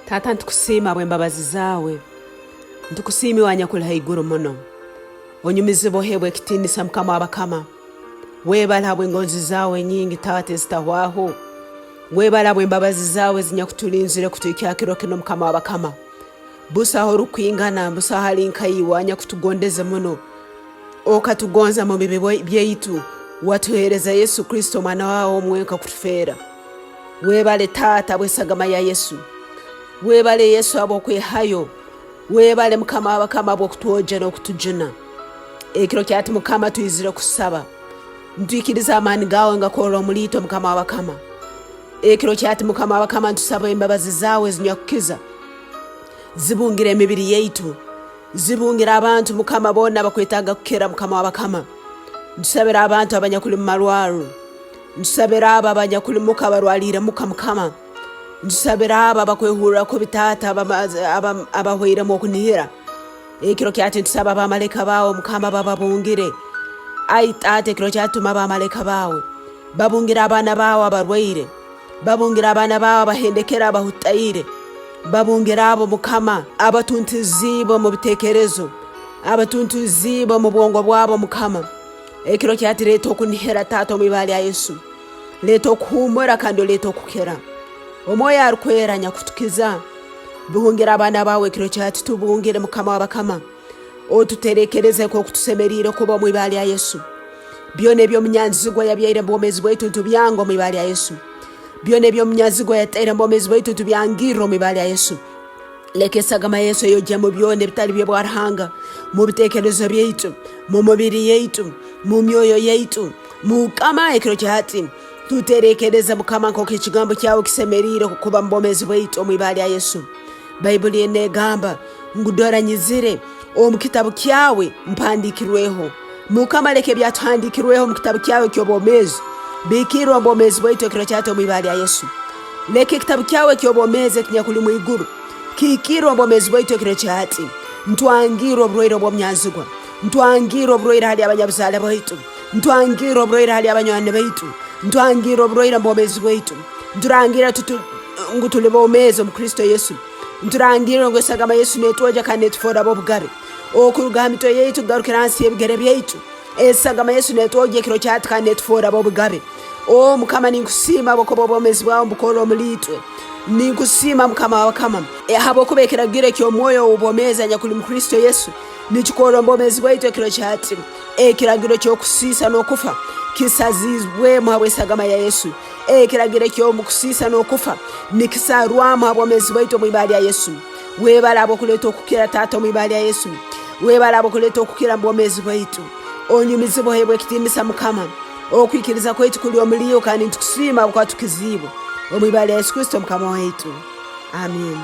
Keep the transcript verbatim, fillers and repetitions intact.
Taata, nitukusiima habw'embabazi zaawe. Nitukusiima, iwe anyakuli haiguru muno. Onyumizibwe, oheebwe ekitiinisa, Mukama w'abakama. Webale habw'engonzi zaawe enyingi, Taata, ezitahwaho. Webale habw'embabazi zaawe ezinyakutulinzire kutuhikya ha kiro kinu, Mukama w'abakama. Busaho orukwingana, busaho ali nka iwe, anyakutugondeze muno. Okatugonza mu bibi bwe-, byaitu, watuheereza Yesu Kristo, Omwana waawe omwenka, kutufeera. Webale, Taata, habw'esagama ya Yesu. Webale, Yesu, habw'okwehayo. Webale, Mukama w'abakama, habw'okutwogya n'okutujuna. Ekiro kya hati, Mukama, twizire kusaba. Nitwikiriza amaani gaawe ngakorra omuli itwe, Mukama w'abakama. Ekiro kya hati, Mukama w'abakama, nitusaba embabazi zaawe ezinyakukiza zibungire emibiri yaitu. Zibungire abantu, Mukama, boona abakwetaaga kukira, Mukama w'abakama. Nitusabira abantu abanyakuli mu marwarro. Nitusabira abo abanyakuli muka barwaliire muka, Mukama. Nitusabira abo abakwehurra kubi, Taata, abama-, abam-, abahwairemu okunihira. Ekiro kya hati nitusaba abamalaika baawe, Mukama, bababungire. Ai, Taata, ekiro kya hati tuma abamalaika baawe. Babungire abaana baawe abarwaire. Babungire abaana baawe abahendekere, abahutaire. Babungire abo, Mukama, abatuntuziibwe mu biteekerezo, abatuntuziibwe mu bwongo bwabo, Mukama. Ekiro kya hati leeta okunihira, Taata, omu ibara lya Yesu. Leeta okuhuumura kandi oleete okukira. Omwoyo arukwera anyakutukiza. Bihungire abaana baawe ekiro kya hati, tubungire, Mukama w'abakama. Otuterekereze nk'oku tusemeriire kuba omu ibara lya Yesu. Byona eby'omunyanzigwa yabyaire mu bwomeezi bwaitu, nitubyange omu ibara lya Yesu. Byona eby'omunyanzigwa yataire mu bwomeezi bwaitu, nitubyangirra omu ibara lya Yesu. Leka esagama Yesu eyogye mu byona ebitali by'obwa Ruhanga, mu biteekerezo byaitu, mu mubiri yaitu, mu myoyo yaitu. Mukama, ekiro kya hati, tuterekereze, Mukama, nk'oku ekigambo kyawe kisemeriire kuba mu bwomeezi bwaitu omu ibara lya Yesu. Baibuli enu egamba ngu, "Dora, nyizire, omu kitabu kyawe mpandiikirweho." Mukama, leka ebyatuhandiikirweho omu kitabu kyawe eky'obwomeezi bihikirre omu bwomeezi bwaitu ekiro kya hati omu ibara lya Yesu. Leka ekitabu kyawe eky'obwomeezi ekinyakuli mu iguru kihikirre omu bwomeezi bwaitu ekiro kya hati. Nitwangirra oburwaire obw'omunyanzigwa. Nitwangirra oburwaire hali abanyabuzaale baitu. Nitwangirra oburwaire hali abanywani baitu. Nitwangirra oburwaire omu bwomeezi bwaitu. Niturangira tutu-, ngu tuli boomeezi omu Kristo Yesu. Niturangira ngu esagama Yesu netwogya kandi netufoora ab'obugabe. Okuruga ha mitwe yaitu kugarukira hansi y'ebigere byaitu, esagama Yesu netwogya ekiro kya hati kandi netufoora ab'obugabe. O Mukama, ninkusiima habwokuba obwomeezi bwawe mbukorra omuli itwe. Ninkusiima, Mukama w'abakama, e, habwokuba ekiragiro eky'omwoyo ow'obwomeezi anyakuli mu Kristo Yesu nikikorra omu bwomeezi bwaitu ekiro kya hati. Ekiragiro ky'okusiisa n'okufa kisaziibwemu habw'esagama ya Yesu. Ekiragiro eky'omu kusiisa n'okufa nikisarwamu ha bwomeezi bwaitu omu ibara lya Yesu. Webale habw'okuleeta okukira, Taata, omu ibara lya Yesu. Webale habw'okuleeta okukira mu bwomeezi bwaitu. Onyumizibwe, oheebwe ekitiinisa, Mukama. Okwikiriza kwaitu kuli omuli iwe, kandi nitukusiima habwokuba tukiziibwe. Omu ibara lya Yesu Kristo, Mukama waitu. Amiina.